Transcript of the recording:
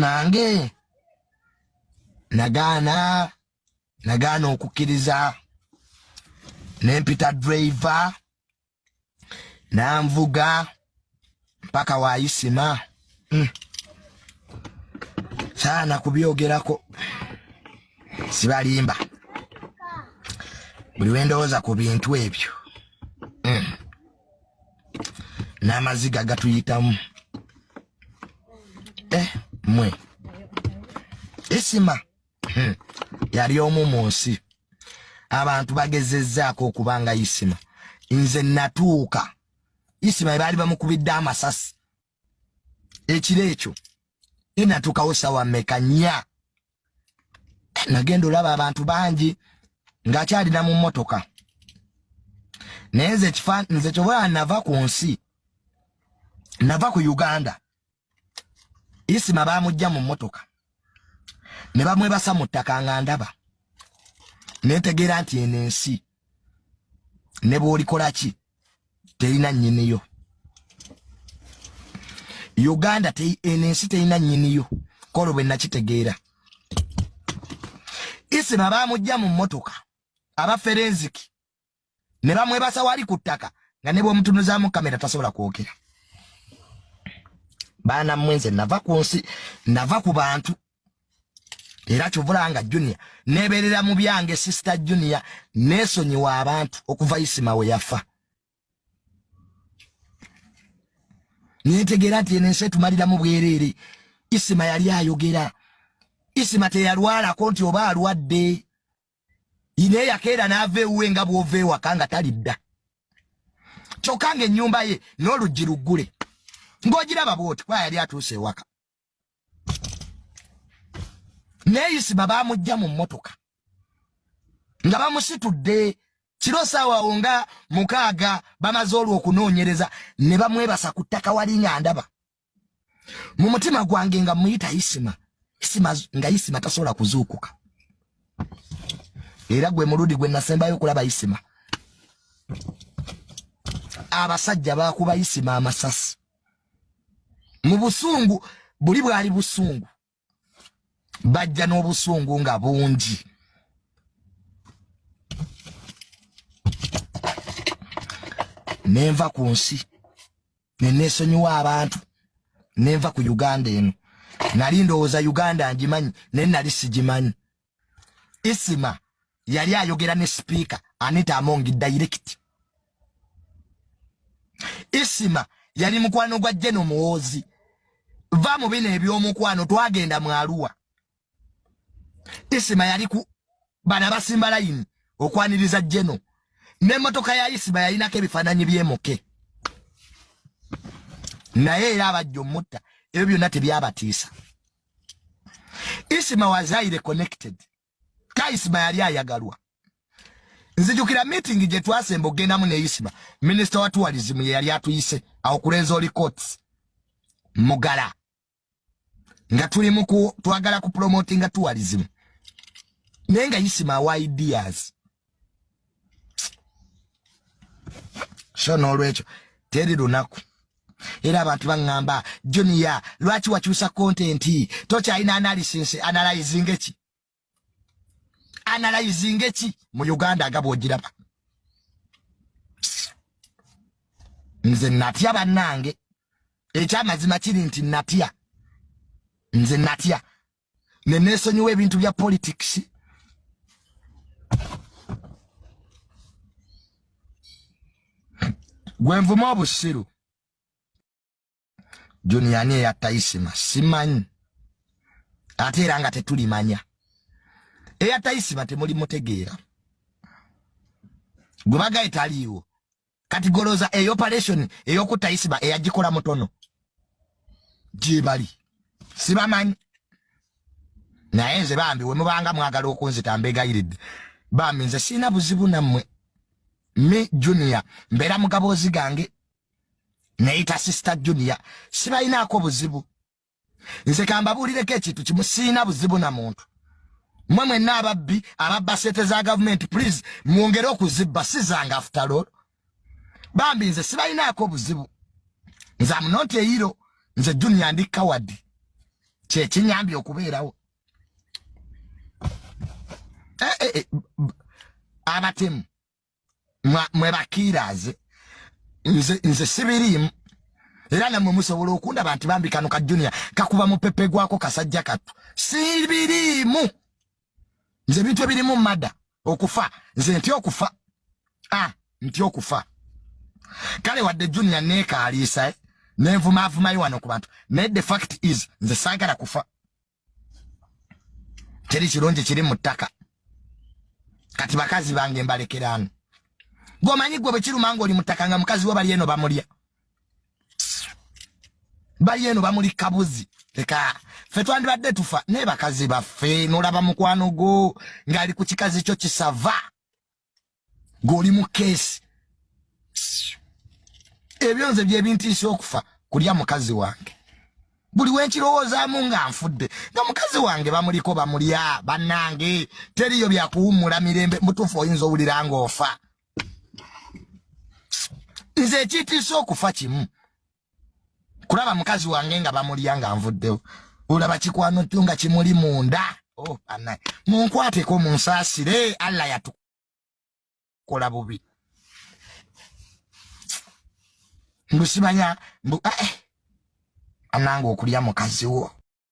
Munnange, nagaana, nagaana okukkiriza, nempita driver nanvuga mpaka waayisima. Saana kubyogerako, sibalimba, buli wendowooza ku bintu ebyo n'amaziga gatuyitamu. Mwe Isima yali omu mu nsi, abantu bagezezzaako okuba nga Isima. Nze natuuka Isima baali bamukubidde amasasi ekiro ekyo, enatuukawo sawa meka? 4. Nagenda olaba abantu bangi ng'akyalina mu mmotoka, naye nze nze kyobola nava ku nsi, nava ku Uganda. Isima bamujja mu mmotoka ne bamwebasa mu ttaka nga ndaba, nentegeera nti eno ensi ne bw'olikola ki terina nnyiniyo. Uganda eno ensi terina nnyiniyo. Kolo bwe nakitegeera, Isima bamujja mu mmotoka aba forensic ne bamwebasa wali ku ttaka, nga ne bw'omutunuzaamu kamera tasobola kwogera. Baana mmwe, nze nava ku nsi, nava ku bantu, era kyovula nga Junior nebeerera mu byange. Sister Junior neesonyiwa abantu okuva Isima we yafa. Nentegeera nti eno ensi etumaliramu bwereere. Isima yali ayogera, Isima teyalwalako nti oba alwadde, naye yakeera n'ava ewuwe nga bw'ova ewaka nga talidda, kyokka ng'ennyumba ye n'oluggi luggule ng'ogiraba bw'oti, kuba yali atuuse ewaka. Naye Isima bamujja mu mmotoka nga bamusitudde kiro saawawo nga 6, bamaze olwo okunoonyereza ne bamwebasa ku ttaka wali nga ndaba. Mu mutima gwange nga muyita Isima, Isima, nga Isima tasobola kuzuukuka. Era gwe mulundi gwe nasembayo okulaba Isima. Abasajja bakuba Isima amasasi mu busungu, buli bwali busungu, bajja n'obusungu nga bungi. Nenva ku nsi, nenesonyiwa abantu, nenva ku Uganda eno. Nali ndowooza Uganda ngimanyi, naye nali sigimanyi. Isima yali ayogera ne Sipiika Anita Among direct. Isima yali mukwano gwa Jeno Muwoozi. Va mu bino ebyomukwano, twagenda mu Aluwa. Isima yali ku bana basimba layini okwaniriza Jeno, n'emmotoka ya Isima yalinako ebifaananyi by'emuke. Naye era abajja omutta, ebyo byonna tebyabatiisa. Isima was highly connected. Ka Isima yali ayagalwa. Nzijukira meeting gye twasemba okugendamu ne Isima, minisita wa tourism ye yali atuyise awo ku Rwenzori Courts Mugala, nga tuli mu twagala ku promotinga tourism, naye nga Isima awa ideas. So n'olwekyo teri lunaku. Era abantu baŋŋamba, "Junior, lwaki wakyusa content? Tokyalina analysis." Analyzing ki? Analyzing ki mu Uganda nga bw'ogiraba? Nze natya, bannange. Ekyamazima kiri nti natya, nze natya ne neesonyiwa ebintu bya politics. Gwe nvuma obusiru. Junior, ani eyatta Isima? Simanyi, ate era nga tetulimanya eyatta Isima. Temuli mutegeera gwe bagaye taliiwo. Kati goloza eyo operation ey'okutta Isima eyagikola mutono gyebali, sibamanyi. Naye nze bambi, we mubanga mwagala okunzita, mbegayiridde bambi, nze sirina buzibu nammwe. Me Junior mbeera mu gaboozi gange, neyita Sister Junior, sibalinaako buzibu. Nze kambabuulireko ekintu kimu, sirina buzibu na muntu. Mwe mwenna ababbi ababba sente za gavumenti, please mwongere okuzibba, si zange. After all, bambi nze sibalinaako buzibu. Nze am not a hero. Nze Junior ndi coward. Kyekinyambye okubeerawo. Eh, eh, eh, abatemu mwe bakiiraze, nze sibiriimu, era namwe musobola okundaba nti bambi kano ka Junior kakuba mupepe gwako kasajja kattu. Sibiriimu nze ebintu ebirimu mada okufa. Nze ntya okufa, ah, ntya okufa. Kale wadde Junior neekaaliisa, eh, nenvumaavumayo wano ku bantu, naye the fact is nze saagala kufa. Teri kirungi kiri mu ttaka. Kati bakazi bange mbalekerano. Gwomanyi gwe bwekiruma nga oli mu ttaka, nga mukazi we bali eno bamulya, bali eno bamuli kabuzi. Leka ffe twandibadde tufa naye bakazi baffe. Nolaba mukwano gwo ng'ali ku kikazi kyo kisava, ng'oli mu keesi. Ebyo nze byebintiisa, okufa kulya mukazi wange. Buli wenkirowoozaamu nga nfudde nga mukazi wange bamuliko bamulya, bannange teriyo byakuwummula mirembe. Mutuufu oyinza owulira ng'ofa. Nze ekitiisa okufa kimu, kulaba mukazi wange nga bamulya nga nvuddewo. Olaba kikwano kyo nga kimuli munda. Oh, bannange, munkwateko, munsaasire, Allah yatukola bubi. Mbu simanya mbu eh, eh. Anange okulya mukazi wo.